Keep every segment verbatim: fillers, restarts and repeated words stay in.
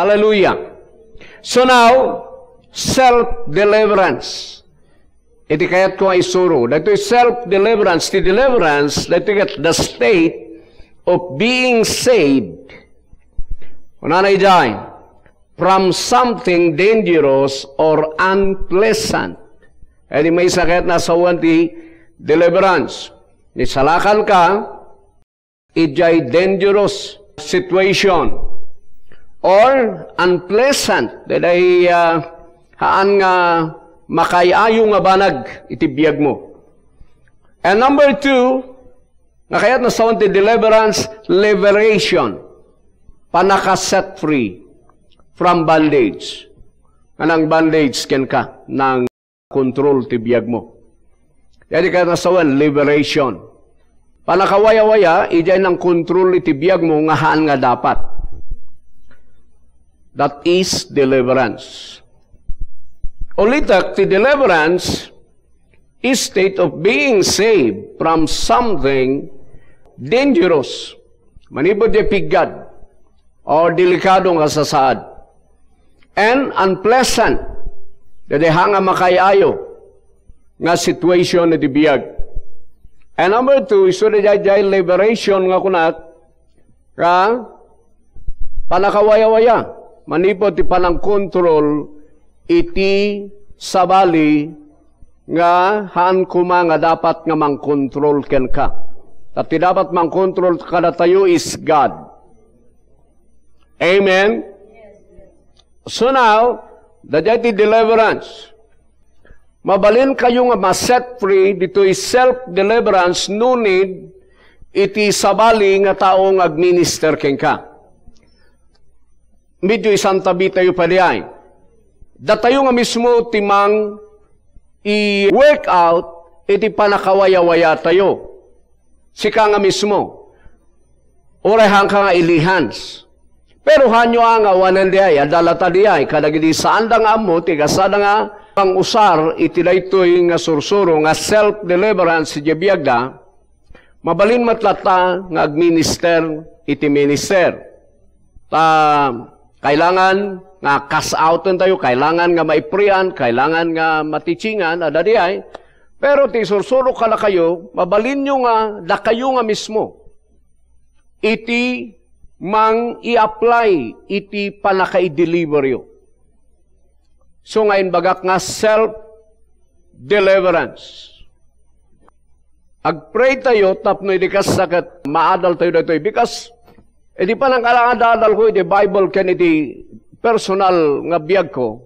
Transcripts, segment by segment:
Hallelujah. So now, self-deliverance. Iti kayatko nga isuro. Daytoy self-deliverance, ti deliverance, daytoy ket the state of being saved. Kunana idiay, from something dangerous or unpleasant. Iti maysa ket nasawen ti deliverance. Nisalakan ka, idiay dangerous situation or unpleasant, daydiay, ah, haan nga makaay-ayo nga banag iti biagmo. And number two, nga kayat nasawen ti deliverance, liberation. Panaka-set free from bondage. Anang bondage kenka? Nang control ti biagmo. Daydiay kayat nasawen, liberation. Panakawayawaya, idiay nang control iti biagmo nga haan nga dapat. That is deliverance. Ulitek, ti deliverance is state of being saved from something dangerous. Manipud ti piggad or delikado nga sasaad. And unpleasant. Daydiay haan nga makaay-ayo nga situation iti biag. And number two, isu daydiay liberation nga kunak, nga panakawayawaya, manipud ti panangkontrol iti sabali nga haan koma nga dapat nga mangkontrol kenka. Ta ti dapat mangkontrol kadatayo is God. Amen? So now, daydiay ti deliverance. Mabalinkayo nga ma-set free ditoy self-deliverance no need iti sabali nga tao nga agminister kenka. Medyo isantabitayo pay diay. Datayo nga mismo ti mang i-work out iti panakawayawayatayo. Sika nga mismo. Uray haanka nga ilihans. Pero haanyo a nga awanen diay, adda latta diay, kadagiti saanda nga ammo, ti kasada nga pangusar iti daytoy nga sursuro nga self-deliverance iti biagda, mabalin met latta nga agminister iti minister. Ta, kailangan nga cast outen tayo, kailangan nga maiprian, kailangan nga maticingan, adda diay. Pero ti isursuro kadakayo, mabalinyo nga dakayo nga mismo iti mang i-apply iti pannakaideliveryo. So nga imbagak nga self-deliverance. Agpray tayo tapno idi kasta ket maadal tayo daytoy. Because idi panangkalaadal ko iti Bible ken iti personal nga biag ko,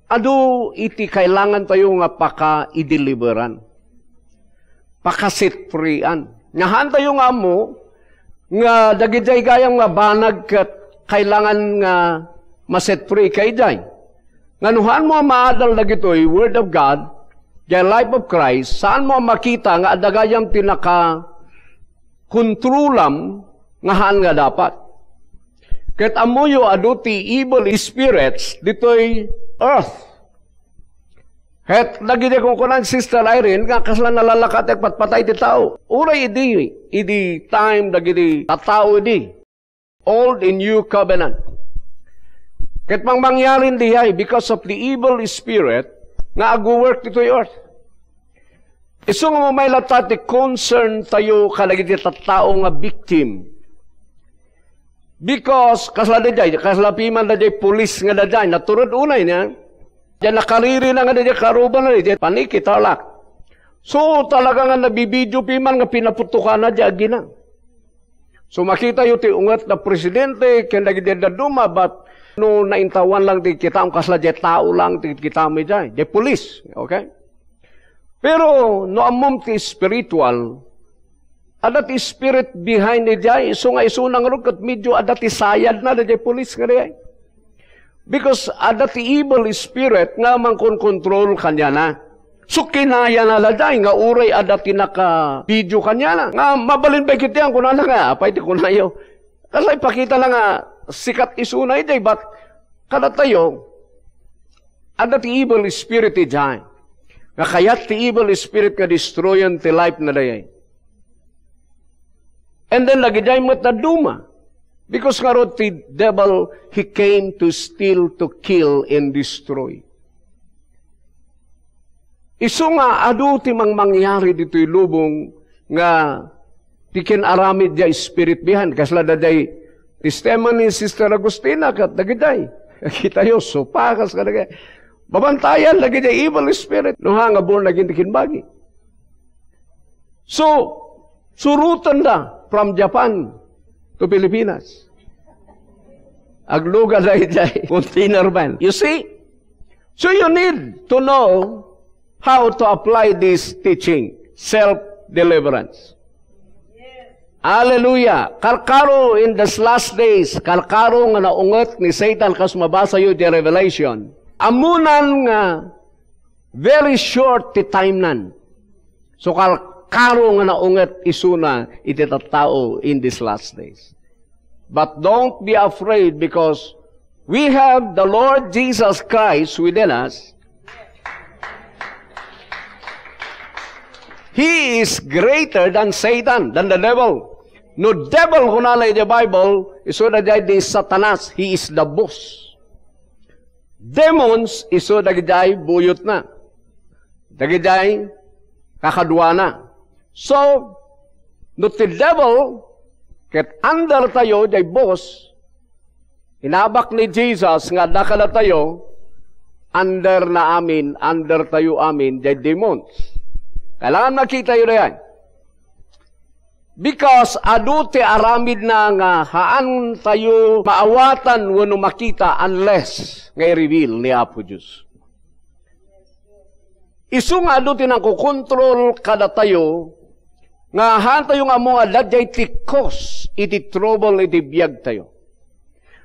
adu iti kailangan tayo nga pakaideliveran, pakasetfreean. Nga haan tayo nga ammo nga dagidiay gayam nga banag ket kailangan nga maset free ka idiay. Nga no haanmo a maadal dagitoy Word of God, the life of Christ, saanmo a makita nga adda gayam ti nakakontrolam nga haan nga dapat. Ket ammoyo adu ti evil spirits ditoy earth. Ket dagiti kunkunan Sister Irene nga kasla nalalakat ti patpatay ti tao. Uray idi, idi time dagiti tattao idi. Old and New Covenant. Ket mangmangyarin diay because of the evil spirit nga agwo-work ditoy earth. Isu nga umay latta ti concern tayo kadagiti tattao nga victim. Because kasla daydiay, kasla piman daydiay pulis nga daydiay, naturod unay niya. Diay nakaririna nga daydiay karuba na daydiay, paniki, tarlac. So, talaga nga nabibidio piman nga pinaputokan na diay agina. So, makita yo ti unget na presidente, ken dagiti dadduma, but no naintawan lang ti kitaem, kasla diay tao lang ti kitaem diay, diay pulis, okay? Pero no ammom ti spiritual, adda ti spirit behind idiay, isu nga isuna ngarud ket medyo adda ti sayadna daydiay pulis nga diay. Because adda ti evil spirit nga mangkonkontrol kaniana. So kinayana daydiay nga uray adda ti nakabidio kaniana. Nga mabalin pay kitaen, kunana nga, apay ti kunayo? Kasla ipakitana nga sikat isuna idiay, but kadatayo, adda ti evil spirit idiay. Nga kayat ti evil spirit nga destroyen ti life na dayay. And then, dagidiay met dadduma. Because ngarud ti devil, he came to steal, to kill, and destroy. Isu nga adu ti mangmangyari ditoy lubong nga ti kin-aramid diay spirit behind. Kasla daydiay testimony ni Sister Agustina ket dagidiay. Kitayo, supakas kadagiti. Babantayan dagidiay evil spirit. No, ha, nga born again ti kimbagi. So, surutenda from Japan to Pilipinas. Aglugada idiay container van. You see? So you need to know how to apply this teaching, self-deliverance. Hallelujah. Karkaro in these last days, karkaro nga naunget ni Satan kas mabasayo iti Revelation. Ammonan nga very short ti timenan. So, karkaro nga naunget isuna iti tattao in these last days. But don't be afraid, because we have the Lord Jesus Christ within us. He is greater than Satan, than the devil. No devil, kunana iti Bible, isu daydiay ni Satanas. He is the boss. Demons, isu dagidiay buyotna. Dagidiay kakaduana. So, no ti devil, ket under tayo, diay boss, inabak ni Jesus nga adda kadatayo, under na amin, under tayo amin, diay demons. Kailangan makita tayo diay. Because adu ti aramidna nga haan tayo maawatan wenno makita unless nga i-reveal ni Apo Dios. Isu nga adu ti nangkokontrol kadatayo nga haan tayo nga ammo nga adda diay ti cause iti trouble iti biag tayo.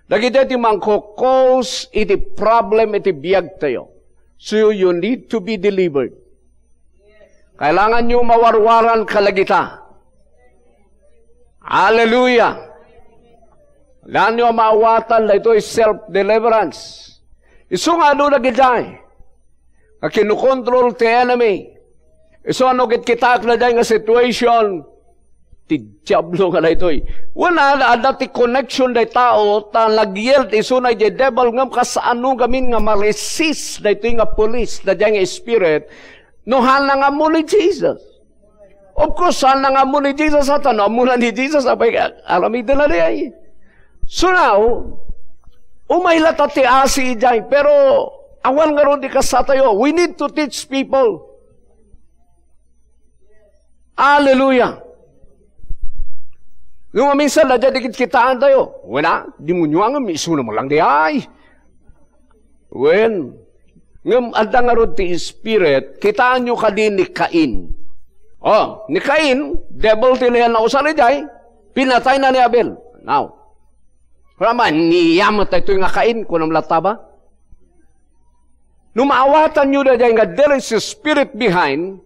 Dagiti ti mangko-cause iti problem iti biag tayo. So you need to be delivered. Kailangan nyo mawarwaran kalagita. Hallelujah! Kailangan nyo maawatan daytoy self-deliverance. Isu nga adu dagidiay nga kinukontrol ti enemy. Isu ano ket kitaak daydiay nga situation, ti Diablo nga daytoy. Wen, adda ti connection day tao, ta nagyield isuna idiay devil, ngem kasano gamin nga ma-resist daytoy nga pulis, daydiay nga spirit, no haanna nga ammo ni Jesus? Of course, haanna nga ammo ni Jesus, ata no ammona ni Jesus, apay, aramidna diay. So now, umay la ta ti asi idiay, pero awan ngarud ti kasta tayo. We need to teach people. Hallelujah! No maminsan, adda dagiti kitaan tayo. Wala, demonyo nga, isuna mo lang diay. Wen, ngem adda ngarud ti spirit, kitaenyo kadi ni Cain. Oh, ni Cain, devil ti nausar idiay, pinatayna ni Abel. Now, Rama, niya met daytoy nga Cain, kunam latta ba? No maawatanyo daydiay nga there is a spirit behind,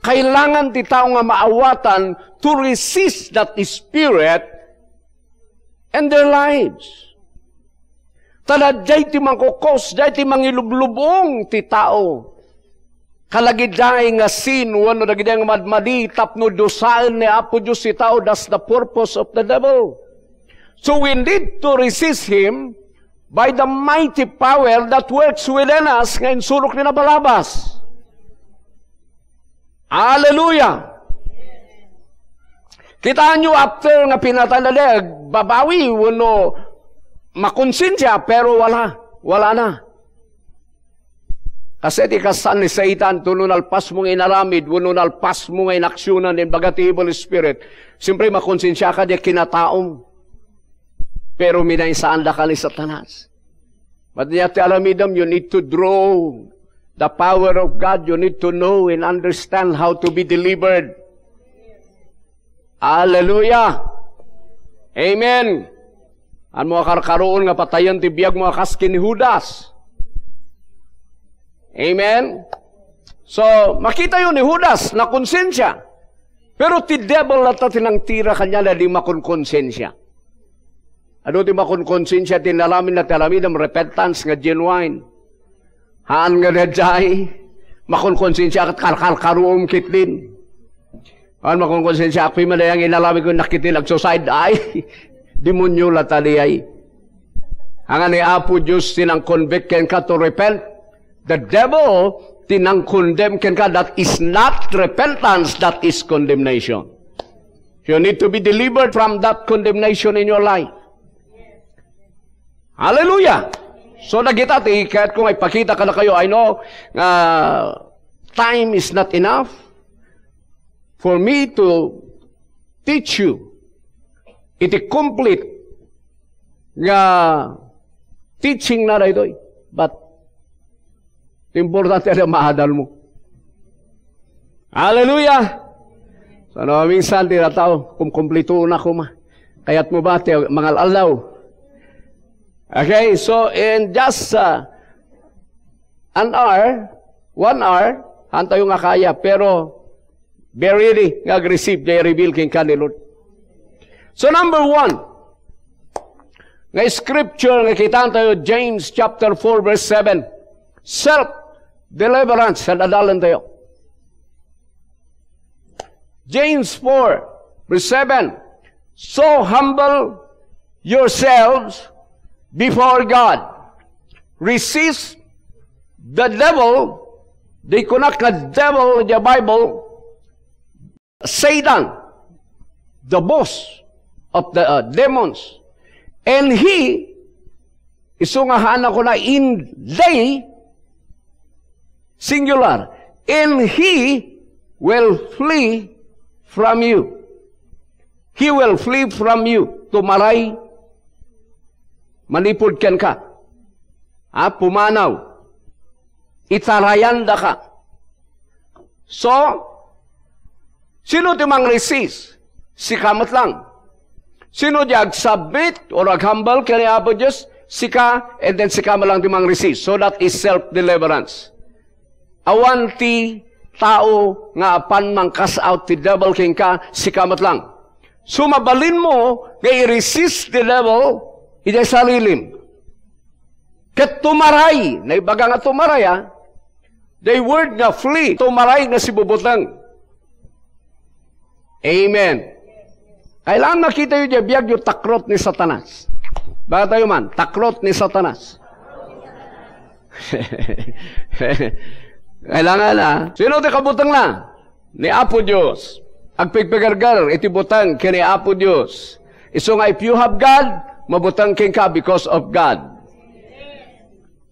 kailangan ti tao nga maawatan to resist that spirit in their lives. Ta daydiay ti mangko-cause, daydiay ti mangilublubong ti tao. Kalagiday nga sin, wenno dagiday nga madmadi tapno dusaen ni Apo Dios ti tao, that's the purpose of the devil. So we need to resist him by the mighty power that works within us, nga insurok ni nabalabas. Hallelujah! Kitaenyo, after nga pinatayna, babawi wenno makonsensia, pero wala. Wala na. Kasi ti kastan ni Satan, no nalpasmo nga inaramid, wenno nalpasmo nga inaksyonan, imbaga ti evil spirit, siyempre, makonsensiaka diay kinataom. Pero minaysaandaka ni Satanas. But yet, ti aramidem, you need to draw the power of God. You need to know and understand how to be delivered. Hallelujah! Amen! Haanmo a karkaroon nga patayen ti biagmo a kas ken ni Judas. Amen? So, makitayo ni Judas, nakonsensia. Pero ti devil latta ti nangtira kaniana, di makonkonsensia. Adu ti makonkonsensia ti inaramidna, ti aramidem repentance nga genuine. Haan nga daydiay, makonkonsensia ket karkarkaroom ketdin. Haan, makonkonsensia, apay, madayang inaramidko, nakit ti nagsuicide, ay. Demonyo la ta diay. Ania ni Apo Dios ti nang-convict kenka to repent. The devil ti nang-condemn kenka. That is not repentance, that is condemnation. You need to be delivered from that condemnation in your life. Hallelujah! So, dagita ti kayat ko nga ipakita kadakayo. I know nga time is not enough for me to teach you iti complete nga teaching na daytoy. But, importante na maadal mo. Hallelujah! So, no, minsan, ti tao, kumkumplito na kuma. Kayat mo ba, ti mangal-aldaw? Okay, so in just, uh, an hour, one hour, haantayo nga kaya, pero be ready nga ag-receive, jay reveal kenka ni Lord. So number one, nga scripture nga kitaentayo, James chapter four verse seven. Self-deliverance, sa dadalen tayo. James four, verse seven, "So humble yourselves before God. Resist the devil." Di kunak nga devil in the Bible, Satan, the boss of the, uh, demons. And he, isu nga haan a kuna, in they, singular, "and he will flee from you." He will flee from you. Tumaray manipud kenka. Ha? Pumanaw. Itarayandaka. So, sino ti mangresist? Sika met lang. Sino ti agsubmit or aghambal ken ni Apo Dios? Sika, and then sika met lang ti mangresist. So that is self-deliverance. Awan ti tao nga apan mangcast out ti devil kenka, sika met lang. So, mabalinmo nga i-resist ti devil idiay sarilim. Ket tumaray, naibaga nga tumaray, a. The word nga flee, tumaray nga sibubuteng. Amen. Kailangan makitayo diay biagyo, takrot ni Satanas. Baka tayo man, takrot ni Satanas. Kailangan, a. Sino ti kabutengna? Ni Apo Dios. Agpigpigerger iti buteng ken ni Apo Dios. Isu nga if you have God, mabuteng kenka because of God.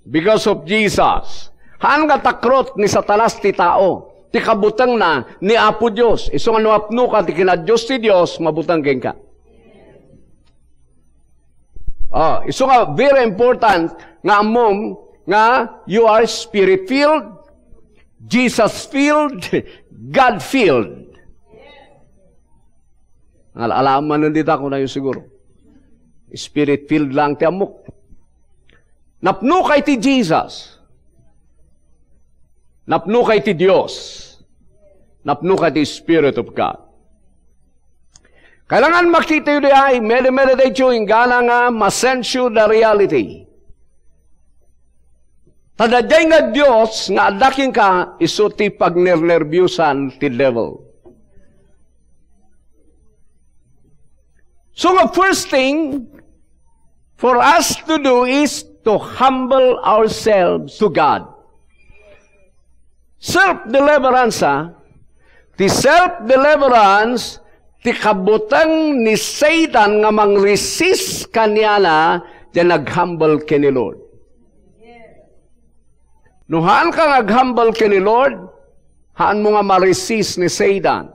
Because of Jesus. Haan nga takrot ni Satanas ti tao. Ti kabutengna ni Apo Dios. Isu nga no apnoka ti kinadios ti Dios, mabuteng kenka. Ah, isu nga very important nga ammom nga you are spirit-filled, Jesus-filled, God-filled. Ala-, alam man dita ko na yun siguro. Spirit-filled lang ti ammok. Napnoka iti Jesus. Napnoka iti Dios. Napnoka iti Spirit of God. Kailangan makitayo diay, medi-meditate yo, inggana nga masense yo the reality. Ta daydiay nga Dios nga adda kenka, isu ti pagnernerbiusan ti devil. So nga first thing for us to do is to humble ourselves to God. Self-deliverance, ha? Ti self-deliverance, ti kabuteng ni Satan nga mangresist kaniana, diay naghambal ken ni Lord. No haanka nga aghambal ken ni Lord, haanmo nga maresist ni Satan.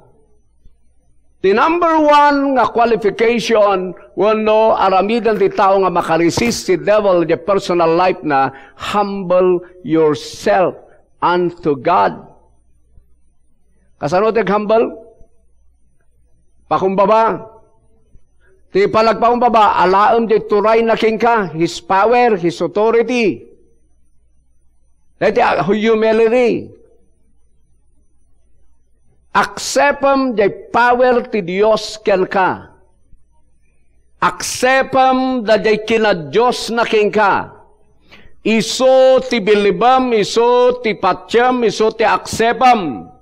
Ti number one nga qualification wenno aramiden ti tao nga makaresist ti devil iti personal life na, humble yourself unto God. Kasano ti humble? Pakumbaba. Ti panagpakumbaba, alaem ti turayna kenka, his power, his authority. Daytoy, ah, humility. Acceptem diay power ti Dios kenka. Acceptem daydiay kinadiosna kenka. Isu ti bilibem, isu ti patiem, isu ti acceptem.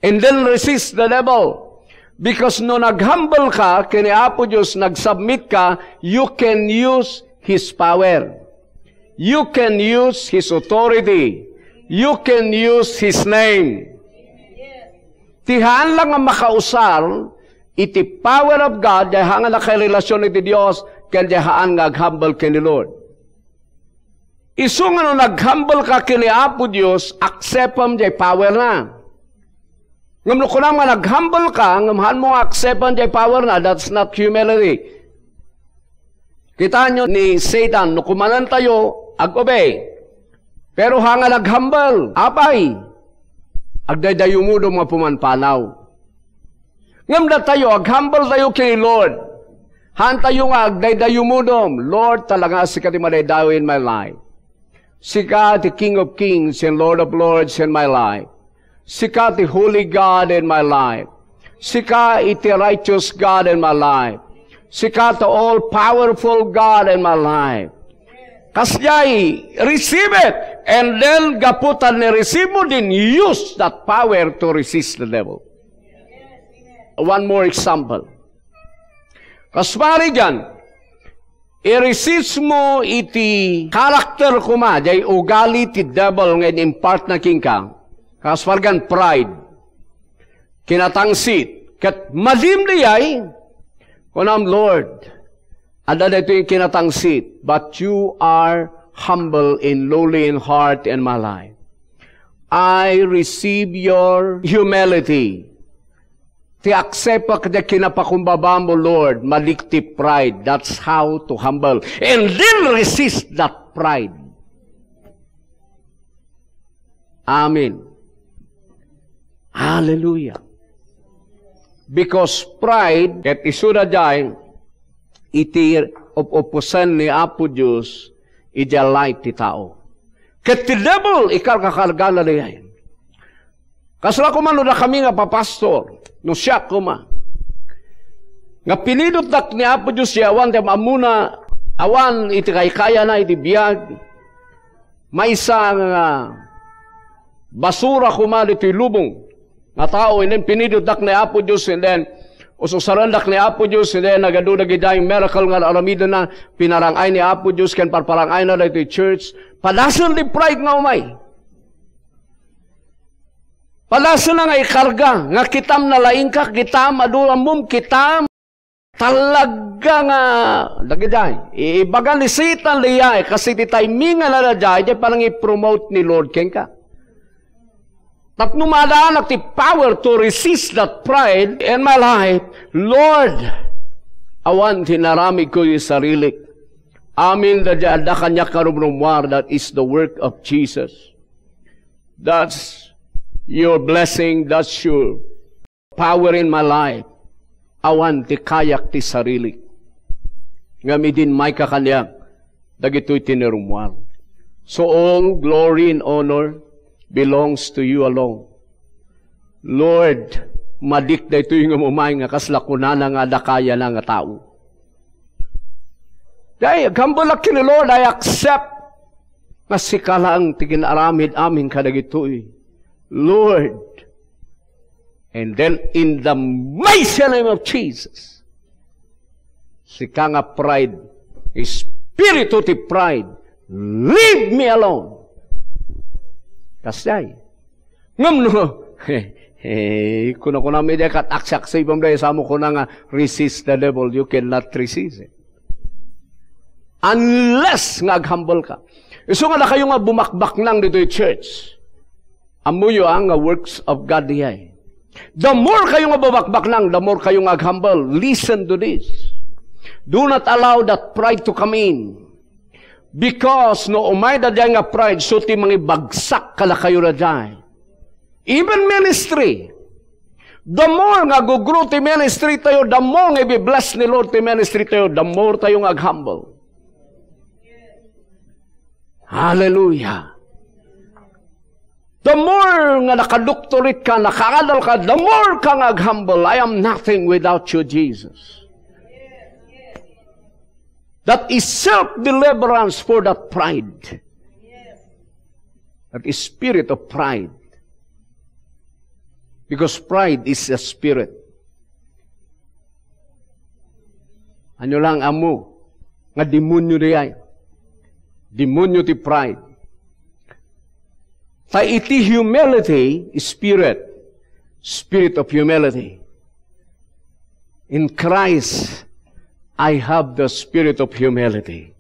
And then resist the devil. Because no nag-humble ka ken ni Apo Dios, nag-submit ka, you can use His power. You can use His authority. You can use His name. Ti haan lang nga makausar iti power of God, diay haan nga nakarelasyon iti Dios, ken diay haan nga ag-humble ken ni Lord. Isu nga no nag-humble ka ken ni Apo Dios, acceptam diay power na. Ngem no kunam nga nag-humble ka, ngem haanmo nga acceptam diay power na, that's not humility. Kitaenyo ni Satan, no kumanentayo, ag-obey. Pero haan nga nag-humble, apay, agdaydayumudom nga pumanpanaw. Ngem datayo, ag-humble tayo ken ni Lord. Haantayo nga agdaydayumudom, Lord, talaga sika ti madaydayaw in my life. Sika ti King of Kings and Lord of Lords in my life. Sika ti Holy God in my life. Sika iti righteous God in my life. Sika ti all-powerful God in my life. Kasdiay, receive it. And then, gapu ta ni-receive mo, then use that power to resist the devil. One more example. Kas pari diay, i-resist mo iti character koma, diay ugali ti devil nga in-impart na kenka. Kas pari diay, pride. Kinatangsit. Ket madi met diay, kunam, Lord, adda daytoy kinatangsit, but you are humble and lowly in heart and my life. I receive your humility. Ti acceptak diay kinapakumbabam, Lord, madi ti pride. That's how to humble. And then resist that pride. Amen. Hallelujah. Because pride, ket isu daydiay iti op-opusen ni Apo Dios idiay life ti tao. Ket ti devil, ikarkakargana daydiay. Kasla koma no dakami nga papastor, no siak koma, nga pinidutdak ni Apo Dios diay awan ti am-ammona, awan iti kaykayana iti biag, maysa nga basura koma ditoy lubong nga tao, and then pinidutdak ni Apo Dios, and then us-usarendak ni Apo Dios, and then nagadu dagidiay miracle nga ar-aramidenna, pinarang-ay ni Apo Dios ken parparang-ayna daytoy church. Padasen ti pride nga umay. Padasenna nga ikarga, nga kitam nalaingka, kitam adu ammom, kitam talaga nga, dagidiay, ibaga ni Satan daydiay, kas iti timingna daydiay, diay panangipromote ni Lord kenka. Tapno maadaanak ti power to resist that pride in my life, Lord, awan ti inaramidko iti sarilik. Amin, daydiay adda kaniak nga rumrummuar, that is the work of Jesus. That's your blessing, that's your power in my life. Awan ti kayak ti sarilik. Ngem idin mayka kaniak, dagitoy ti narummuar. So all glory and honor belongs to you alone. Lord, madik daytoy nga umay nga kasla kunana nga adda kayana nga tao. Diay, aghambelak ken ni Lord, I accept nga sika laeng ti gin-aramid amin kadagitoy. Lord, and then in the mighty name of Jesus, sika nga pride, espiritu ti pride, leave me alone. Kasdiay. Ngem no, eh, kuna-kuna mi diay kat aksi-aksipem diay, sa mo kuna nga, "Resist the devil, you cannot resist it." Unless nga aghambelka. Isu nga dakayo nga bumakbaknang ditoy church. Ammoyo, ah, nga works of God diay. The more kayo nga bumakbaknang, the more kayo nga aghambel. Listen to this. Do not allow that pride to come in. Because no umay daydiay nga pride, isu ti mangibagsak kadakayo daydiay. Even ministry. The more nga gugro ti ministry tayo, the more nga ibi-bless ni Lord ti ministry tayo, the more tayo nga aghambel. Hallelujah. The more nga nakadoctorate ka, nakaadal ka, the more ka nga aghambel. "I am nothing without you, Jesus." That is self-deliverance for that pride. That is spirit of pride. Because pride is a spirit. Ania lang ammo nga demonyo diay? Demonyo ti pride. Ta iti humility, spirit, spirit of humility. In Christ, I have the spirit of humility.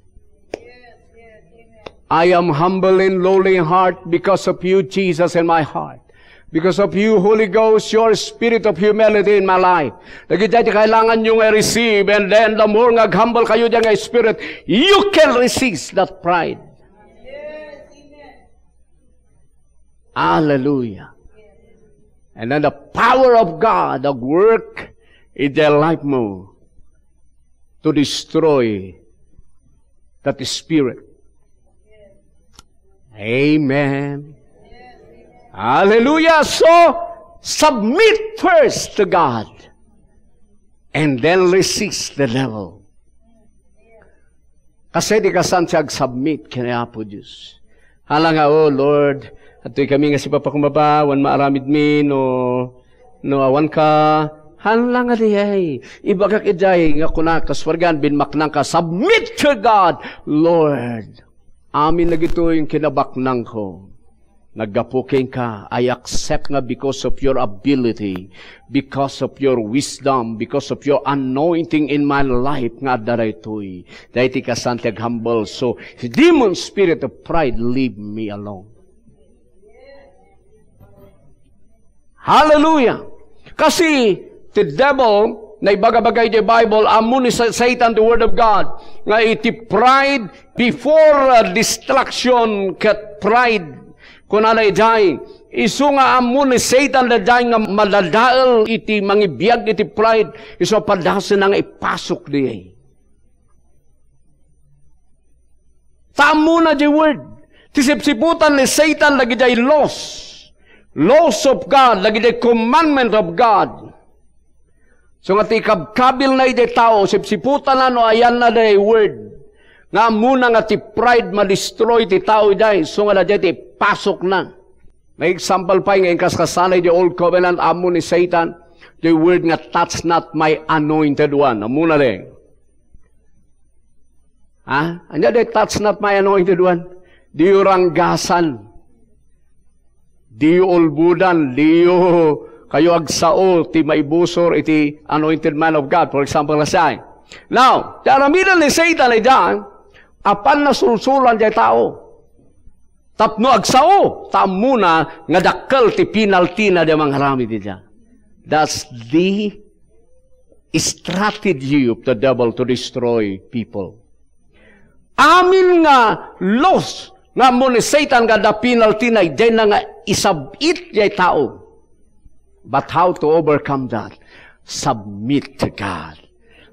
I am humble and lowly in heart because of you, Jesus, in my heart. Because of you, Holy Ghost, your spirit of humility in my life. Dagiti ti kailangan nyo nga i-receive, and then the more nga humble kayo diay nga spirit, you can resist that pride. Hallelujah. And then the power of God at work in their life mo to destroy that spirit. Amen. Hallelujah. So, submit first to God and then resist the devil. Kasi di ka saan siya ag-submit ken Apo Dios. Hala nga, "Oh Lord, adtoy kami nga sipapakumbaba, wen maaramidmi no, no awan ka." Hala nga diay. Ibagak idiay nga kuna, kaswargan, binmaknang ka, submit to God. "Lord, amin dagitoy kinabaknangko. Naggapu kenka, I accept nga because of your ability, because of your wisdom, because of your anointing in my life nga adda daytoy." Daytoy kasaan ti aghambal. So, demon spirit of pride, leave me alone. Hallelujah! Kasi ti devil, naibaga-baga iti Bible, ammo ni Sa-, Satan, the Word of God, nga iti pride before, uh, destruction ket pride. Kunana idiay, isu nga ammo ni Satan daydiay nga madadael iti mangibiag iti pride, isu a padasenna nga ipasok diay. Ta ammona diay word. Ti sipsiputan ni Satan dagidiay laws. Laws of God, dagidiay commandment of God. So nga ti ikabkabilna idiay tao, sipsiputana no ayanna diay word. Nga ammona nga ti pride madestroy ti tao idiay. So nga diay ti pasokna. Nag-example pay nga inkas kasano idiay Old Covenant, ammo ni Satan, diay word nga, "Touch not my anointed one." Ammona diay. Ha? Ania diay, "Touch not my anointed one"? Diyo ranggasan. Diyo ulbodan. Diyo kayo agsao ti maibusor iti anointed man of God. For example, kasdiay. Now, ti aramiden ni Satan idiay, apanna sulsulan diay tao. Tapno agsao, ta ammona nga dakkel ti penalty-na diay mangaramid idiay. That's the strategy of the devil to destroy people. Amin nga laws nga ammo ni Satan nga adda penalty-na, dayna nga isab-it diay tao. But how to overcome that? Submit to God.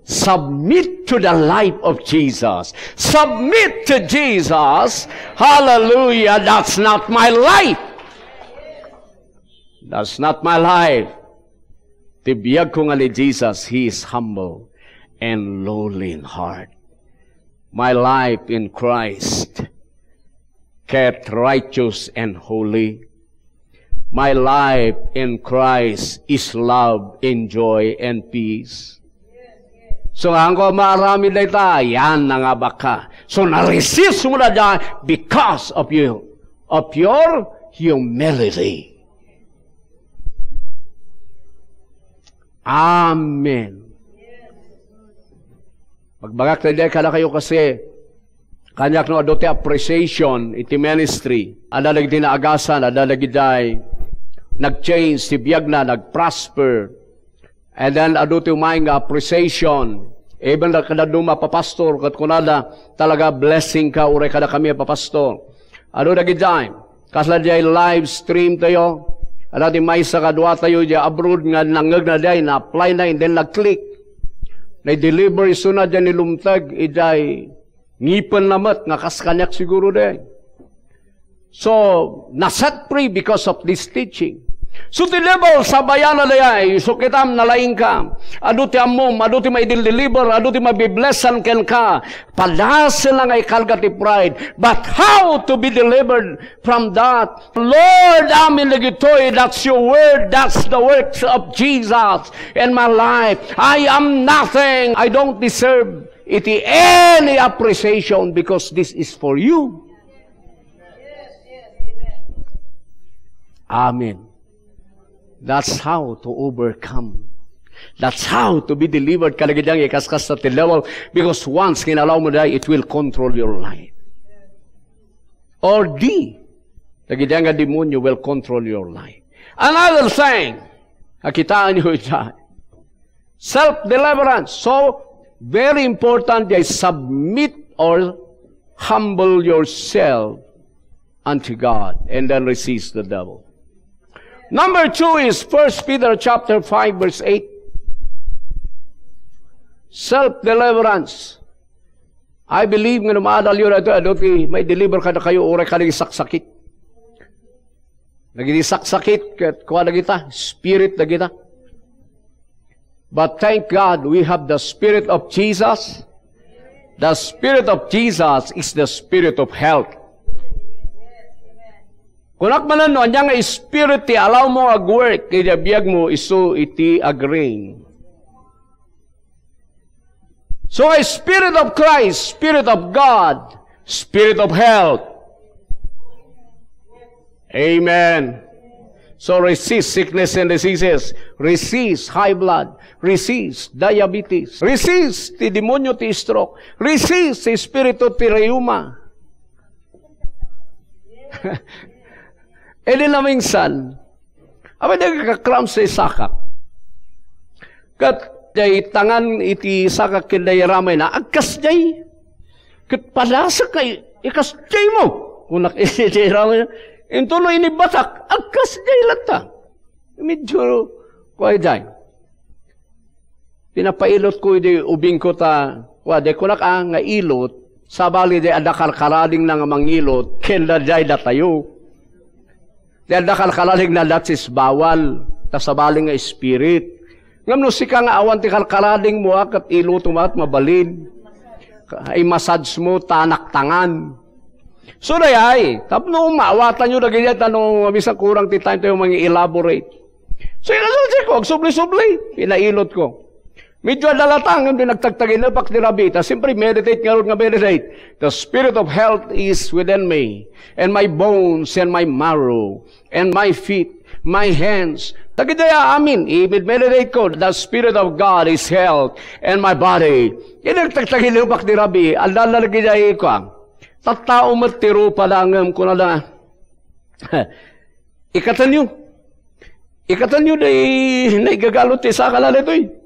Submit to the life of Jesus. Submit to Jesus. Hallelujah. That's not my life. That's not my life. Ti biag ko nga ni Jesus, He is humble and lowly in heart. My life in Christ, kept righteous and holy. My life in Christ is love and joy and peace. So, nga ko maaramid dayta, yan nga baka. So, na-resist mo na dyan because of you, of your humility. Amen. Magbagak tayo diay kadakayo kasi, kaniak no adu ti appreciation iti ministry. Adda dagiti naagasan, adda dagidiay nag-change ti biagna, nag-prosper. And then, adu ti umay nga appreciation. Even da-, kada duma papastor, ket kunada, "Talaga blessing ka, uray kada kami a papastor." Adu dagidiay, kasla diay live stream tayo. Adda ti maysa kadua tayo diay abroad nga nangngegna diay, na-apply na, and then nag-click. Na-deliver isuna diay ni lumteg, idiay ngipenna met nga kas kaniak siguro diay. So, na-set free because of this teaching. So ti level, sabayana dayay, so kitam, nalaingka. Adu ti ammom, adu ti maidil-deliver, adu ti mabiblessan kenka. Padaselna nga ikarga ti pride. But how to be delivered from that? Lord, amin dagitoy, that's your word, that's the works of Jesus in my life. I am nothing. I don't deserve it any appreciation because this is for you. Amen. That's how to overcome. That's how to be delivered kadagiti nga ikaskasta ti level, because once nga inallow mo dayta, it will control your life. Or di, dagiti nga demonyo will control your life. Another thing, nakitaenyo ita, self-deliverance. So, very important, they submit or humble yourself unto God, and then resist the devil. Number two is First Peter chapter five, verse eight. Self-deliverance. I believe nga no maadalyo daytoy, adu ti maideliver kadakayo, uray kadagiti saksakit. Dagiti saksakit, ket kua dagita, spirit dagita. But thank God, we have the Spirit of Jesus. The Spirit of Jesus is the Spirit of health. Kunak manen, no ania nga spirit ti allow mo nga agwork iti biag mo, isu iti agreign. So, a Spirit of Christ, Spirit of God, Spirit of health. Amen. So, resist sickness and diseases. Resist high blood. Resist diabetes. Resist ti demonyo ti stroke. Resist ti espiritu ti rheuma. Idi naminsan, apay dagiti ka-cramps ti sakak. Ket diay tangan iti sakak ken diay ramayna, agkasdiay. Ket padasek nga i-, ikasdiay mo. Kunak iti ramayna. Intono inibatak, agkasdiay latta. Medyo, kuay diay. Pinapailotko idi ubingko ta, wa, di kunak, ah, nga ilot, sabali di adda karkaradingna nga mangilot, ken da, diay datayo. Di adda karkaradingna, that's is bawal, ta sabali nga spirit. Ngem no sika nga awan ti karkaradingmo, ah, ket ilotom, ah, mabalin. I-massage mo, ta naktangan. So, dayay, tapno maawatanyo dagiti, ta no, bisan kurang ti time tayo mangi-elaborate. So, inasalsiko, agsubli-subli, pinailotko. Medyo adalatang, ngem di nagtagtaginepak ti rabii. Ta, siyempre, meditate ngarud nga meditate. The spirit of health is within me, and my bones, and my marrow, and my feet, my hands. Dagiti amin, i-meditate ko, the Spirit of God is health, and my body. Idi nagtagtaginepak ti rabii, adda dagiti, kuan, tattao met ti rupada ngem kunada, "Ikatenyo. Ikatenyo, di naigagalot ti saka daytoy.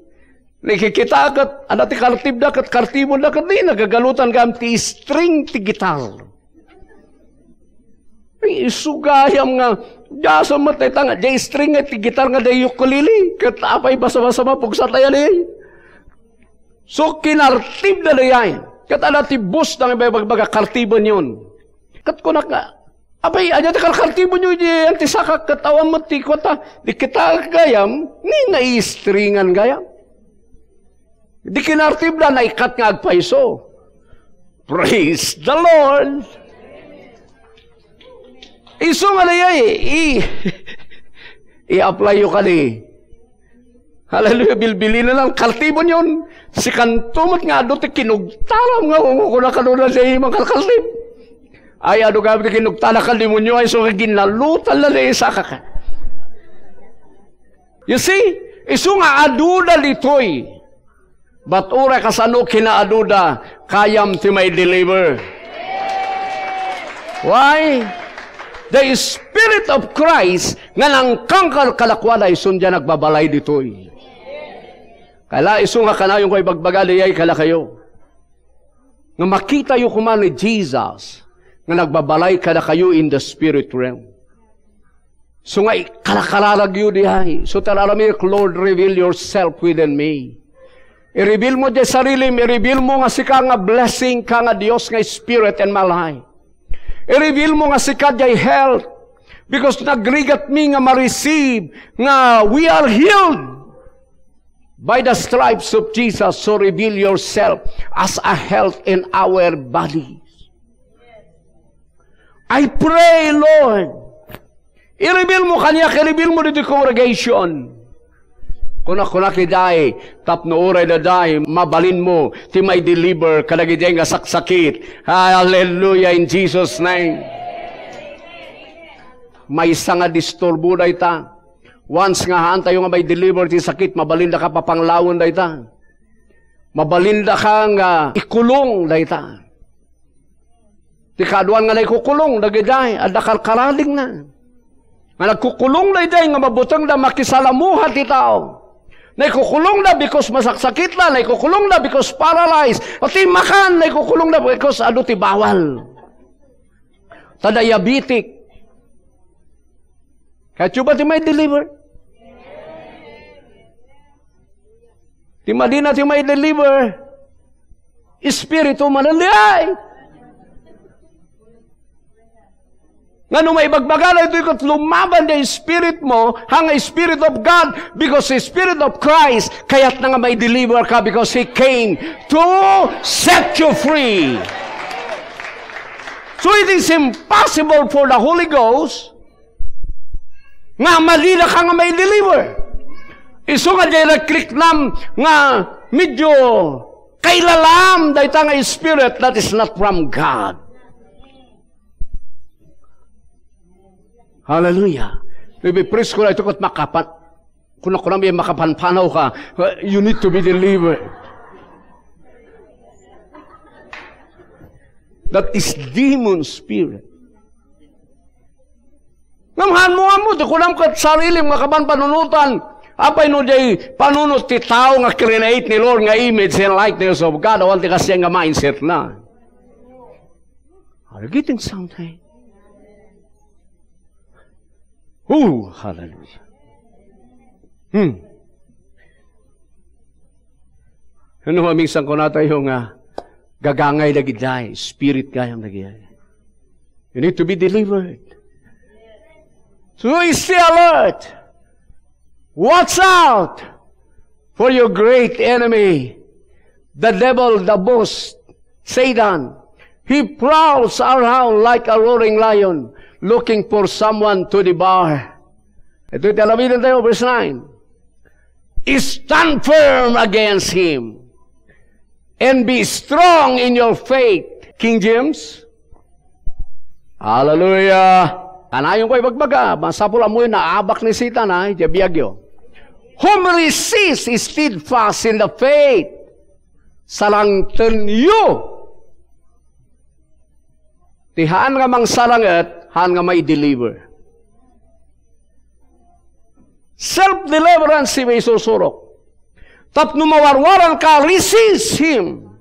Nakikita ket, adda ti kartibda ket kartibonda ket di nagagalutan gayam ti string ti gitar." Ay, isu gayam nga, diay sa met dayta nga, diay string nga ti gitar nga diay ukulele. Ket apay basabasa mapugsat aya diay. So, kinartibda dayay. Ket adda ti boss da nga ibagbaga, "Kartibonyon." Ket kunak nga, "Apay, ania ti karkartibonyo iti yan ti sakak ket awan met ti kuanta?" Di kita gayam, ni naistringan gayam. Di kinartibda, naikkat nga agpayso. Praise the Lord! Isu nga dayay, i-, i-apply yo kadi. Hallelujah, bilbilinen lang, kartibonyon. Sikanto met nga adu ti kinugtalam nga ungo, kuna kanuna diay mangkalkaltib. Ay, adu gayam ti kinugtana kan demonyo, ay, isu nga ginalutan na diay sakak. You see, isu nga aduda ditoy. But uray kasano kinaaduda, kayam ti maideliver. Why? The Spirit of Christ nga nangkangkal kadakuada, isun diay nagbabalay ditoy. Kala isu nga kanayonko ibagbaga dayay kadakayo. Nga makitayo koma ni Jesus nga nagbabalay kadakayo in the spirit realm. So nga ikarakararagyo diay. So, tararami, "Lord, reveal yourself within me." I-reveal mo diay sarilim, i-reveal mo nga sika nga blessing ka nga Dios nga Spirit in my life. I-reveal mo nga sika diay health. Because nagrigat mi nga ma-receive nga we are healed by the stripes of Jesus. So reveal yourself as a health in our bodies. I pray, Lord, i-reveal mo kaniak, i-reveal mo ditoy congregation. Kuna-kuna kadi, tapno uray dayta, mabalinmo ti mai-deliver kadagiti nga saksakit. Hallelujah, in Jesus' name. Maysa nga disturbo dayta. Once nga haantayo nga mai-deliver ti sakit, mabalindaka papanglawen dayta. Mabalindaka nga ikulong dayta. Ti kaaduan nga naikukulong dagiti adda karkaradingna. Nga nagkukulong daydiay nga mabutengda makisalamuha ti tao. Naikukulongda because masaksakitda, naikukulongda because paralyzed. O ti makan, naikukulongda because adu ti bawal. Ta diabetic. Kayatyo ba ti mai-deliver? Ti madina ti mai-deliver, espiritu manen diay. Nga no maibagbaga daytoy ket lumaban ti spirit mo, ha nga Spirit of God, because the Spirit of Christ, kayatna nga mai-deliver ka because He came to set you free. So it is impossible for the Holy Ghost nga madinaka nga mai-deliver. Isu nga diay nagkliknam nga medyo kailalam dayta nga spirit that is not from God. Hallelujah. Maybe presko na ito ket makapan-, kuna-kuna may makapanpanaw ka, you need to be delivered. That is demon spirit. Ngem haan mo ammo ti kunam ket sarilim nga kapanpanunotan. Apay no diay panunot ti tao nga create ni Lord nga image and likeness of God, awan ti kasian nga mindset na. Are you getting something? Oh, hallelujah. Hmm. Ano, minsan kunatayo nga gagangay dagiti spirit gayam dagiti. You need to be delivered. So stay alert. Watch out for your great enemy, the devil, the boss, Satan. He prowls around like a roaring lion, looking for someone to devour. Ito ti alawidan tayo, verse nine. Stand firm against him and be strong in your faith. King James. Hallelujah. Kanayon ko ibagbaga, masapul ammoyo naabak ni Satan, ha, iti biagyo. Whom resist is steadfast in the faith. Sarangtenyo. Ti haan nga mangsaranget, haan nga mai-deliver. Self-deliverance ti maisusurok. Tapno mawarwaran ka, resist him.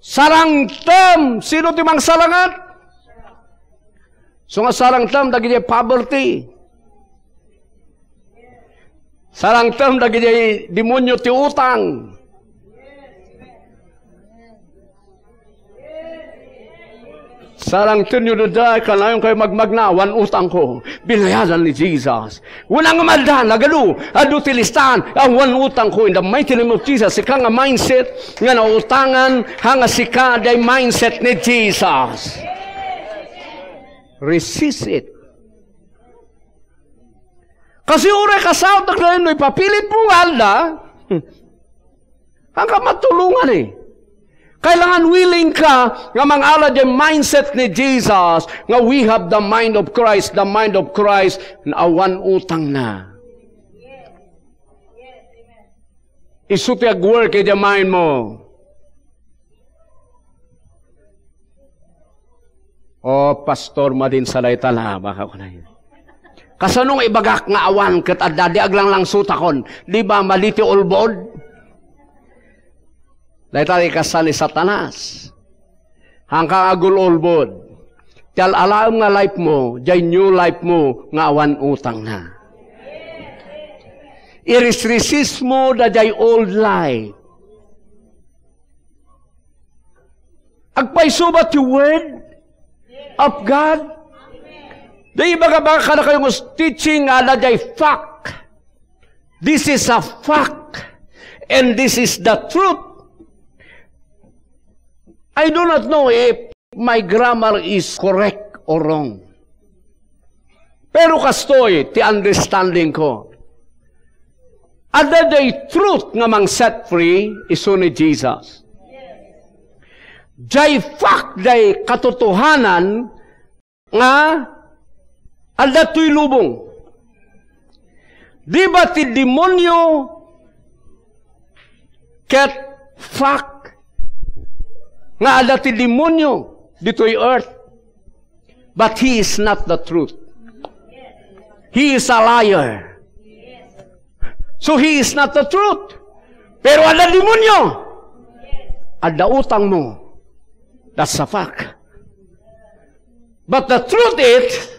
Sarangtem. Sino ti mangsaranget? So nga sarangtem, dagiti poverty. Sarangtem dagiti demonio ti utang. Sarangtenyo dayta, kanayon kayo magmagna, awan utangko. Binayadan ni Jesus. Una nga malda, nagadu, adu ti listaan, awan utangko. In the mighty name of Jesus, sika nga mindset, nga nautangan, ha nga sika, day mindset ni Jesus. Resist it. Kasi uray kasaotek no ipapilit mo nga alda, haanka matulongan eh. Kailangan willing ka nga mangala diay mindset ni Jesus nga we have the mind of Christ, the mind of Christ, awan utangna. Isu ti agwork iti mind mo. "O, pastor, madin sa dayta la," baka kunay. "Kasano nga ibagak nga awan ket adda di aglanglangsot akon? Di ba mali ti ulbod?" Dayta ikasta ni Satanas. Haanka agul-ulbod. Ti al-alaem nga life mo, diay new life mo nga awan utangna. Irisrisismo daydiay old life. Agpayso ba ti word? of God. Di ba nga mga kadakayo nga teaching nga adda jay fact? This is a fact. And this is the truth. I do not know if my grammar is correct or wrong. Pero kastoy ti understanding ko. Adda jay truth nga mang-set free isu ni Jesus. Jay fact, jay katotohanan nga adda toy lubong. Di ba ti demonio ket fact nga adda ti demonio ditoy earth? But he is not the truth. He is a liar. So he is not the truth. Pero adda demonio. Adda utang mo. That's a fact. But the truth is,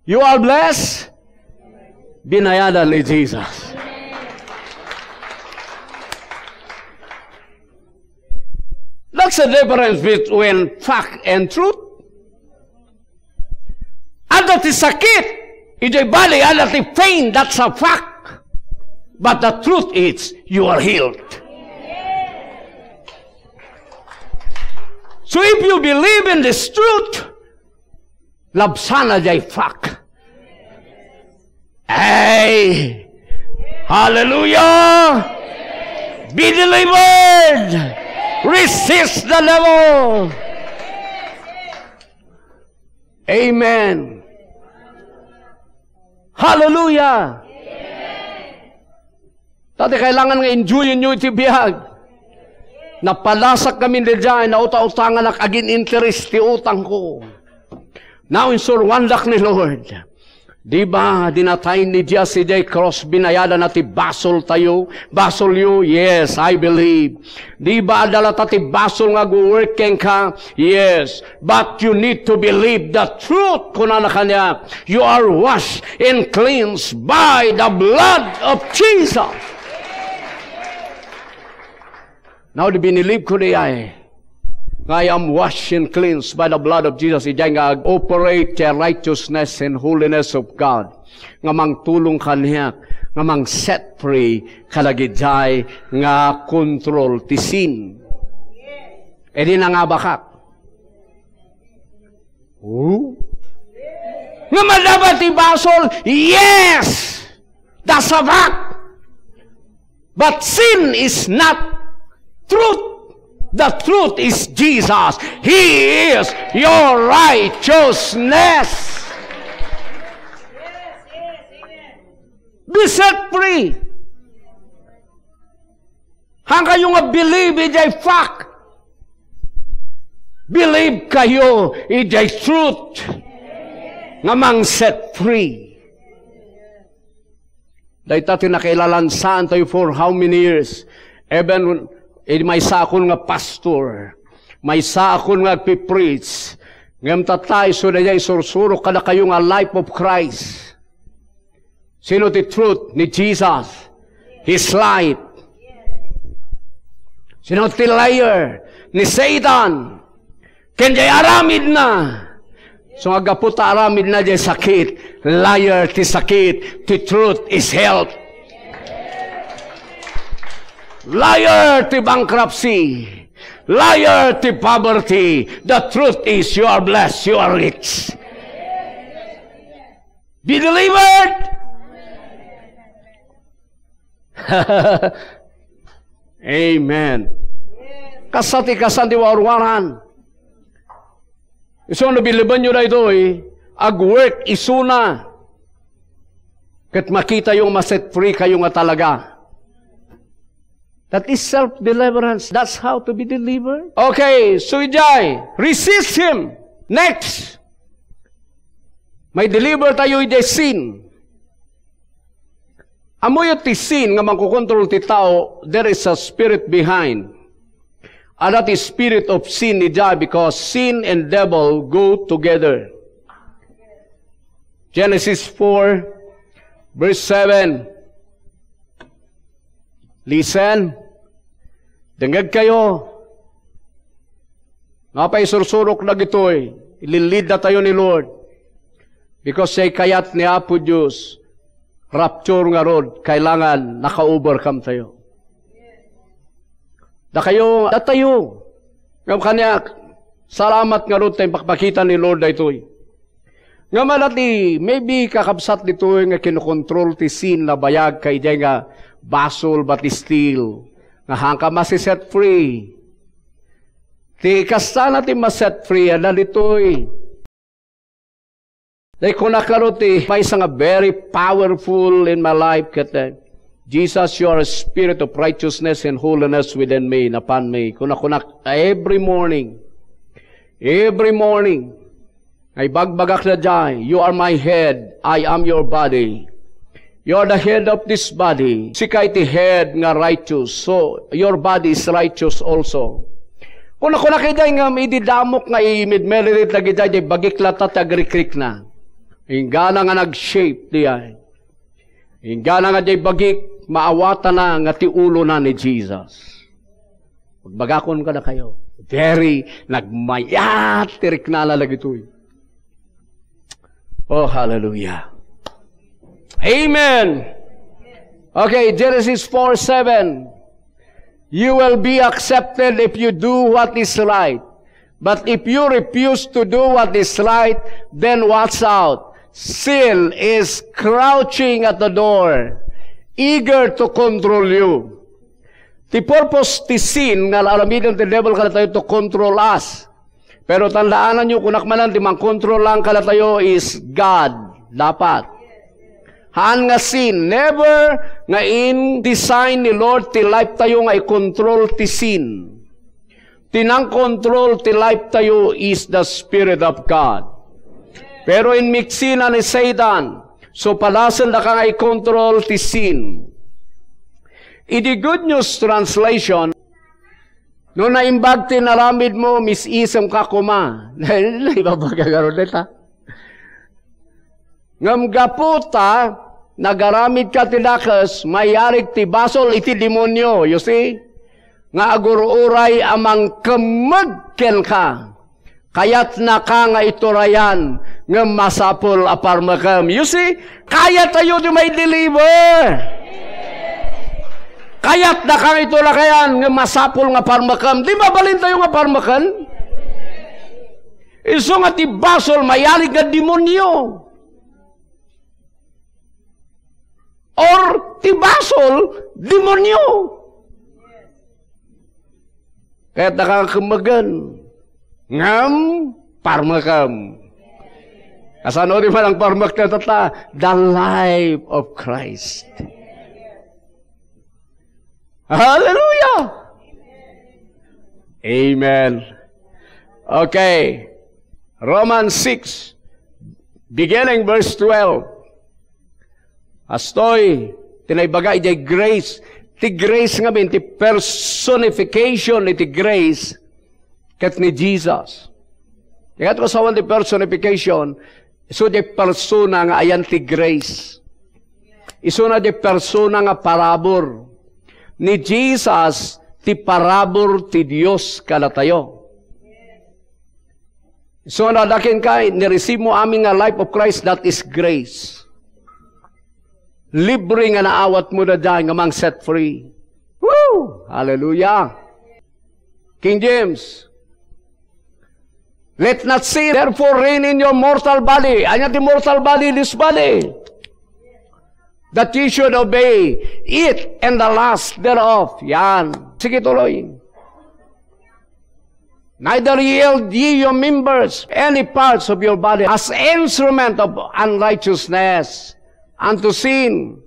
you are blessed. Binayadan ni Jesus. That's the difference between fact and truth. Adda ti sakit idiay body, adda ti pain, that's a fact. But the truth is, you are healed. So if you believe in this truth, labsana jay fact. Ay! Hallelujah! Be delivered! Resist the devil! Amen. Hallelujah. Dati kailangan nga enjoyen nyo iti biag. Napalasak kami diay, nauta-utanganak, agin-interest ti utang ko. Now, insurwandak ni Lord. Di ba, dinatay ni Jesus idiay cross, binayadan na ti basol tayo? Basol yo? Yes, I believe. Di ba, adda latta ti basol nga agwo-work kenka? Yes. But you need to believe the truth. Kunana kaniak, you are washed and cleansed by the blood of Jesus. Now, di binilib ko diay nga I am washed and cleansed by the blood of Jesus. Idiay nga ag-operate ti righteousness and holiness of God. Nga mangtulong kaniak, nga mang-set free kadagiti nga control ti sin. Idi nangabakak. Oh? Nga madama ti basol? Yes! That's a fact. But sin is not truth. The truth is Jesus. He is your righteousness. Be set free. Haan kayo nga believe idiay fact. Believe kayo idiay truth nga mang-set free. Dayta ti nakailalansaan tayo for how many years? Even idi maysaakon nga pastor, maysaakon nga agpi-preach, ngem tatta isu dayta isursuro kadakayo nga life of Christ. Sino ti truth? Ni Jesus. His life. Sino ti liar? Ni Satan. Ken jay aramidna. So, nga gapu ta aramidna jay sakit, liar ti sakit, ti truth is health. Liar ti bankruptcy. Liar ti poverty. The truth is you are blessed, you are rich. Be delivered. Amen. Kasta ti kasan ti warwaran. Isu no bilibennyo daytoy, ag-work isuna. Ket makitayo nga ma-set free kayo nga talaga. That is self-deliverance. That's how to be delivered. Okay, so idiay, resist him. Next. May deliver tayo idiay sin. Ammoyo ti sin nga mangkokontrol ti tao, there is a spirit behind. And that is spirit of sin idiay because sin and devil go together. Genesis four, verse seven. Listen. Dengngeg kayo. Apay sursurok dagitoy? Ililidda tayo ni Lord. Because say kayat ni Apo Dios, rapture ngarud, kailangan naka-overcome tayo. Dakayo, datayo. Ngem kaniak, salamat ngarud ta impakpakita ni Lord daytoy. Ngem adati, maybe kakabsat ditoy nga kinokontrol ti sin a bayag ken idiay nga basol, but still, nga haanka masiset free. Ti kasta na ti maset free, adda ditoy. Dayta kunak ngarud ti maysa nga very powerful in my life ket, eh, Jesus, you are a spirit of righteousness and holiness within me, napan mi. Kuna-kunak every morning. Every morning. Ay bagbagak na jay, "You are my head, I am your body." You are the head of this body. Sika iti head nga righteous. So, your body is righteous also. Kuna-kunak idiay ngem idi damok nga i-meditate dagiti bagik latta ti agrikrikna. Inggana nga nag-shape diay. Inggana nga diay bagik maawatana nga ti ulona ni Jesus. Magbagakon kadakayo. Very nagmayat ti riknana dagitoy. Oh, hallelujah. Amen. Okay, Genesis four seven. "You will be accepted if you do what is right. But if you refuse to do what is right, then watch out. Sin is crouching at the door, eager to control you." Ti purpose ti sin nga aramiden ti devil kadatayo to control us. Pero tandaananyo, kunak manen, ti mangkontrol lang kadatayo is God. Dapat. Haan nga sin. Never nga in-design ni Lord ti life tayo nga i-control ti sin. Ti nangkontrol ti life tayo is the Spirit of God. Pero inmiksina ni Satan, so padasen daka nga i-control ti sin. Idi Good News Translation, no naimbag ti naramid mo, mis-isem ka koma. Ibabaga garod ta. Ngem gapu ta nagaramid ka ti dakes, mayarig ti basol iti demonio, you see? Nga agur-uray a mangkemmeg kenka. Kayatnaka nga iturayan, ngem masapul a parmekem. You see? Kayatayo ti maideliver. Kayatnaka nga iturayan, ngem masapul nga parmekem. Di mabalintayo nga parmeken? Isu nga ti basol, mayarig nga demonio. Or ti basol, demonio. Kayatnaka nga kemmegen, ngem parmekem. Kasano ti manangparmek ta, ta? The life of Christ. Hallelujah! Amen. Okay. Romans six, beginning verse twelve. Kastoy, ti naibaga idiay grace. Ti grace ngamin, ti personification iti grace ket ni Jesus. Kayat ko sawan ti personification, isu ti persona nga ayan ti grace. Isuna ti persona nga parabur. Ni Jesus ti parabur ti Dios kadatayo. Isuna dakin kay, ni-receive mo amin nga life of Christ, that is grace. Libre nga naawat mo daydiay nga mang set free. Woo! Hallelujah! King James, "Let not sin therefore reign in your mortal body." Ania ti mortal body? This body. "That you should obey it and the lust thereof." Yan. Sige, tuloy. "Neither yield ye your members, any parts of your body, as instrument of unrighteousness unto sin."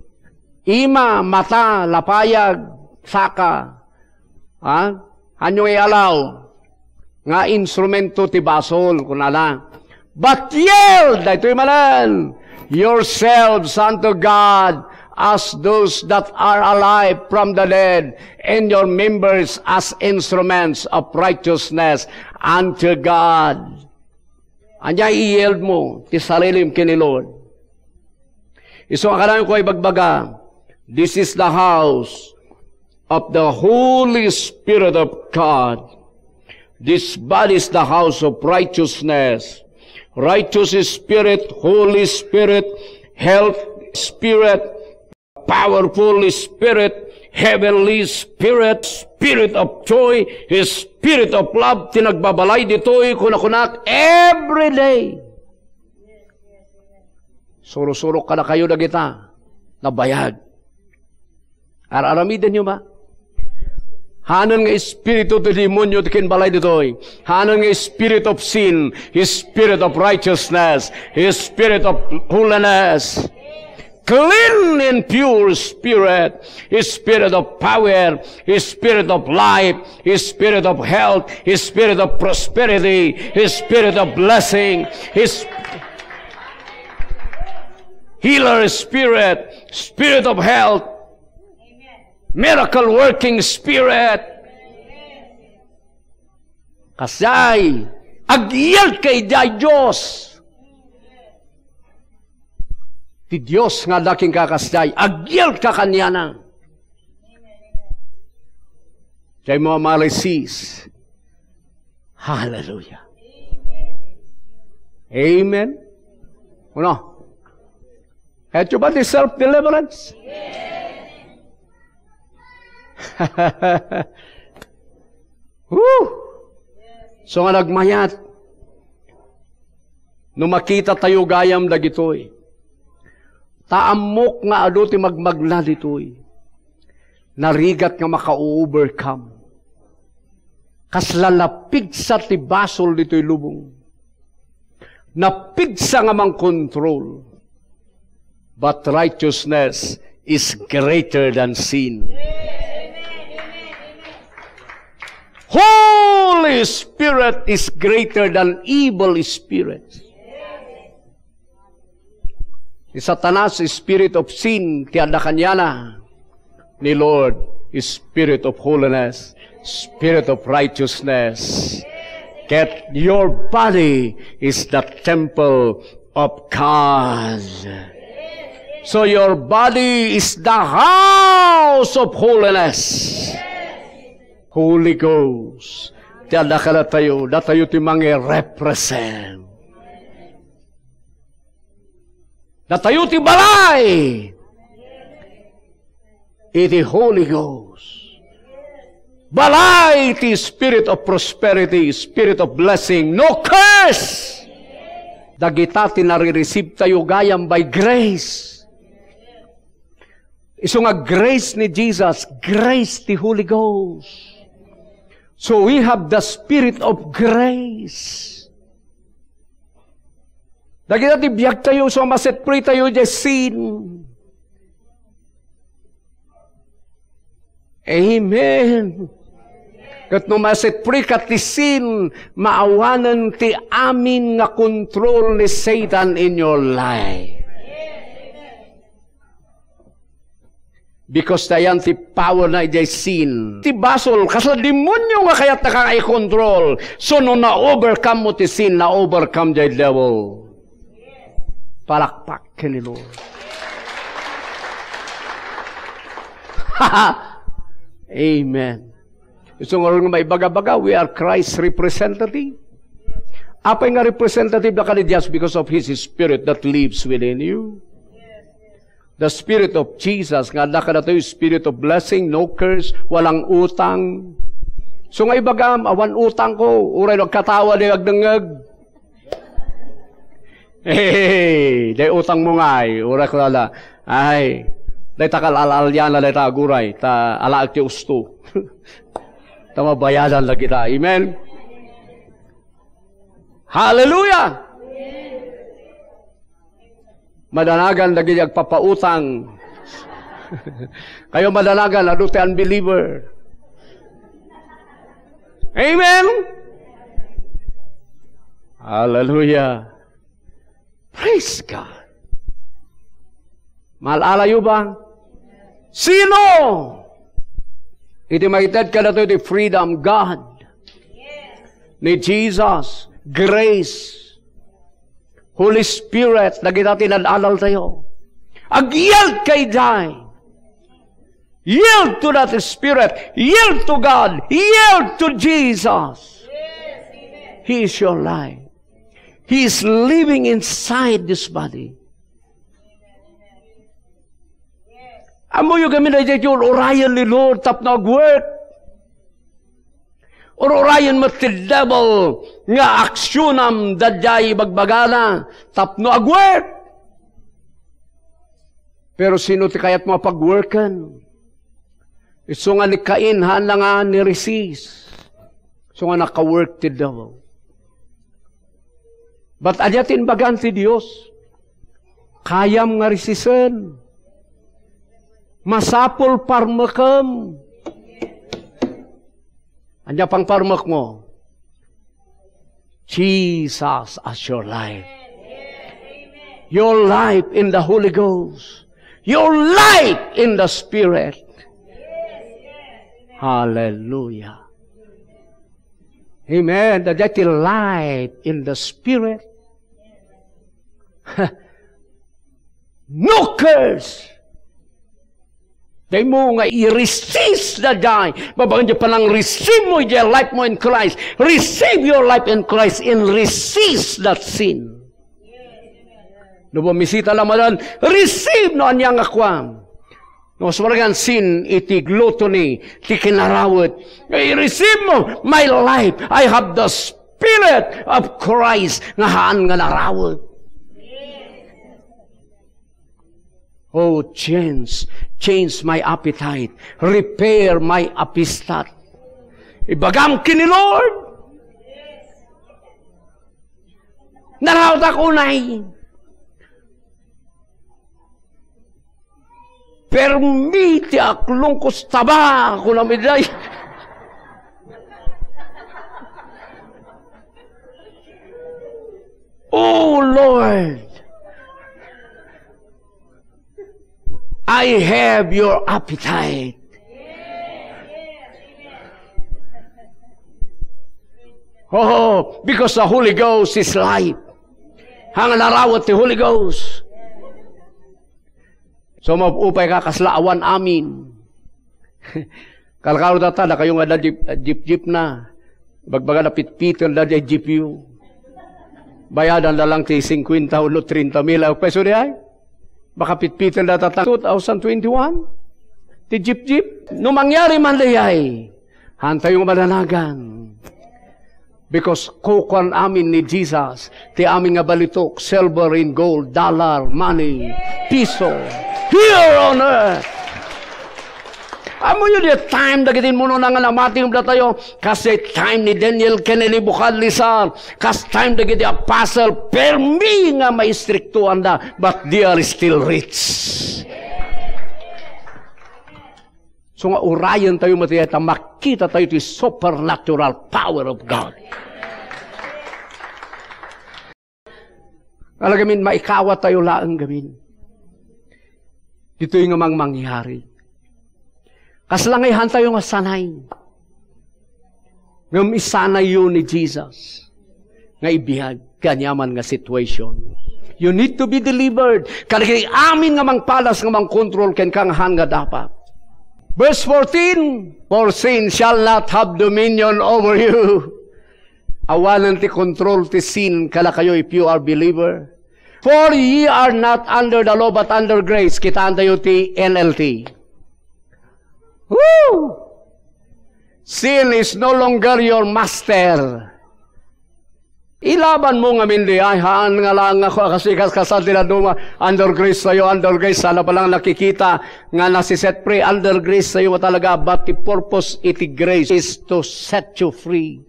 Ima, mata, lapayag, saka. Ha? Ania nga i-allow nga instrumento ti basol, kunana. "But yield," daytoy manen, "yourselves unto God as those that are alive from the dead, and your members as instruments of righteousness unto God." Ania i-yield mo ti sarilim ken ni Lord? Isu nga kanayon ko ibagbaga, "This is the house of the Holy Spirit of God. This body is the house of righteousness. Righteous Spirit, Holy Spirit, health Spirit, powerful Spirit, heavenly Spirit, Spirit of joy, Spirit of love, ti nagbabalay ditoy, kunakunak, every day. Suro-suro kadakayo dagita, nabayag. Ar-aramidenyo ba? Hanen nga espiritu ti demonio ti kinbalay ditoy. Hanen nga spirit of sin, spirit of righteousness, spirit of holiness. Clean and pure spirit, spirit of power, spirit of life, spirit of health, spirit of prosperity, spirit of blessing, his healer spirit, spirit of health, miracle working spirit. Kasdiay, agyelka idiay Dios. Ti Dios nga adda kenka kasdiay, agyelka kaniana. Diay mo a ma-resist. Hallelujah. Amen. Uno. Kayatyo ba ti self-deliverance? Woo! So nga nagmayat, no makita tayo gayam dagitoy, ta ammok nga adu ti magmagna ditoy, narigat nga maka-overcome. Kasla napigsa ti basol ditoy lubong. Napigsa nga mangkontrol. But righteousness is greater than sin. Holy Spirit is greater than evil spirits. Ni Satanas, spirit of sin ti adda kaniana. Ni Lord, spirit of holiness, spirit of righteousness. Ket your body is the temple of God. So your body is the house of holiness. Holy Ghost. Ti adda kadatayo, datayo ti mangi-represent. Datayo ti balay iti Holy Ghost. Balay ti Spirit of prosperity, Spirit of blessing, no curse. Dagita ti nare-receive tayo gayam by grace. Isu nga grace ni Jesus, grace ti Holy Ghost. So we have the Spirit of grace. Dagita ti biag tayo, so ma-set free tayo idiay sin. Amen. Ket no ma-set free ka ti sin, maawanen ti amin nga control ni Satan in your life. Because ti ayan ti power na idiay sin. Ti basol, kasla demonio nga kayat na ka nga i-control. So, no na-overcome mo ti sin, na-overcome diay devil. Palakpak ken ni Lord. Amen. Isu ngarud nga maibaga-baga, we are Christ representative. Apay nga representative na ka ni Dios? Because of His Spirit that lives within you. The Spirit of Jesus, nga adda kadatayo, Spirit of blessing, no curse, walang utang. So nga ibagam, awan utang ko, uray no agkatawa, di agdengngeg. Hey, day utang mo ngay, uray ko lala. Ay, day takal al-alyana, day ta aguray, ta alaek ti usto. Ta mabayadan la kita. Amen? Hallelujah! Madanagan dagiti agpapautang. Kayo madanagan, adu ti unbeliever. Amen? Hallelujah. Praise God. Maal-alayo ba? Sino? Iti maited kadatayo ti freedom, God. Ni Jesus, grace, Holy Spirit, dagita ti inad-adal tayo. Agyelka idiay. Yield to that Spirit. Yield to God. Yield to Jesus. He is your life. He is living inside this body. Ammoyo ngamin daydiay ti ur-urayen ni Lord tapno agwork. Ur-urayen met ti devil nga aksionam daydiay ibagbagana tapno agwork. Pero sino ti kayatmo a pagworken? Isu nga ni Cain, haan la nga ni-resist. Isu nga nakawork ti devil. But ania ti imbagan ti Dios? Kayam nga resisten. Masapul parmekem. Ania pangparmekmo? Jesus as your life. Your life in the Holy Ghost. Your life in the Spirit. Hallelujah. Amen. That, that life in the Spirit. No curse. Daymo nga i-resist daydiay. Babaen di panang-receive mo idiay life mo in Christ. Receive your life in Christ and resist that sin. No bumisita la madan, receive no ania nga kuam. No, sumargan sin iti gluttony, ti kinarawet. I-receive mo, my life, I have the Spirit of Christ nga haan nga narawet. Oh, change. Change my appetite. Repair my apistat. Ibagam ken ni Lord. Naraotak unay. Permi ti aklongkos taba, kunam idiay. Oh, Lord. I have your appetite. Oh, because the Holy Ghost is life. Haan nga narawet ti Holy Ghost. So, maupay ka kasla awan amin. Kalkalo data, dakayo nga da jeep, jeep, jeep na. Bagbaga na pitpiten da di jeep yu. Bayadan da lang ti cincuenta uno treinta mil. Ay, peso di ay? Baka pitpiten da ta two thousand twenty-one. Ti jeep, jeep. No mangyari man di ay, hantayo nga madanagan. Because kukuan amin ni Jesus, ti amin nga balitok, silver and gold, dollar, money, piso, here on earth. Ammoyo di time dagiti immunona nga namati datayo, kas di time ni Daniel ken ni Nebuchadnezzar, kas time dagiti apostle, permi nga maistriktuanda, but they are still rich. So nga urayen tayo met ta makita tayo ti supernatural power of God. Alagamin, maikawat tayo laeng gamin. Ditoy nga mangmangyari. Kasla nga ihan tayo nga sanay. Ngem isanayyo ni Jesus nga ibiag ti aniaman nga situation. You need to be delivered. Kadagiti amin nga mangpalas nga mangkontrol kenka nga han nga dapat. Verse fourteen, "For sin shall not have dominion over you." Awanen ti control ti sin kadakayo if you are believer. "For ye are not under the law but under grace." Kitaan tayo ti N L T. Woo! "Sin is no longer your master." Ilaban mo ngamin di ay, haan nga lang ako, kasi kas-, kasal ti laduma, under grace tayo, under grace, sana pa lang nakikita nga nasiset free, under grace tayo nga talaga, but the purpose iti grace is to set you free,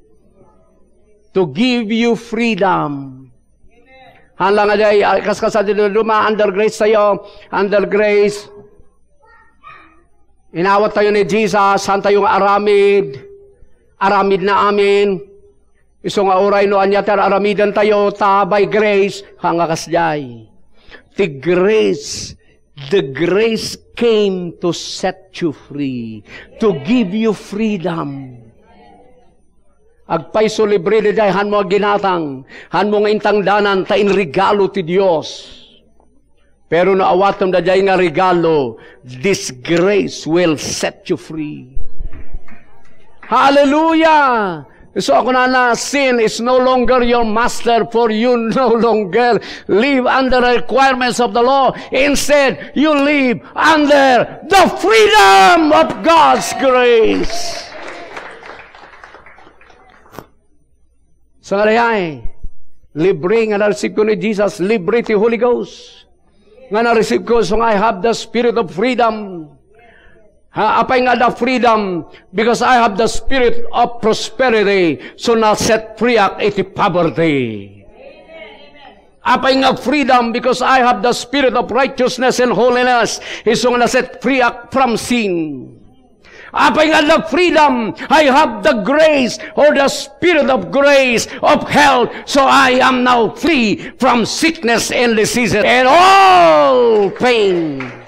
to give you freedom. Haan lang nga di ay, ah, kas-, kasal ti laduma, under grace tayo, under grace. Inawat tayo ni Jesus, haan tayo nga aramid, aramid na amin. Isu nga uray no ania ti ar-aramiden tayo, ta by grace, haan nga kasdiay. Ti grace, the grace came to set you free, to give you freedom. Agpayso libre daydiay, haan mo nga ginatang, haan mo nga intangdanan, ta inregalo ti Dios. Pero no awatem daydiay nga regalo, this grace will set you free. Hallelujah! So, ako na, na, sin is no longer your master, for you no longer live under the requirements of the law. Instead, you live under the freedom of God's grace. Sa nga dayay, libre nga na-receive ko ni Jesus, libre ti Holy Ghost. Nga na-receive ko, so nga I have the spirit of freedom. Ha, apay nga the freedom? Because I have the spirit of prosperity, so na-set free ak iti poverty. Apay nga freedom? Because I have the spirit of righteousness and holiness, isu nga na-set free ak from sin. Apay nga the freedom? I have the grace or the spirit of grace, of health, so I am now free from sickness and diseases and all pain.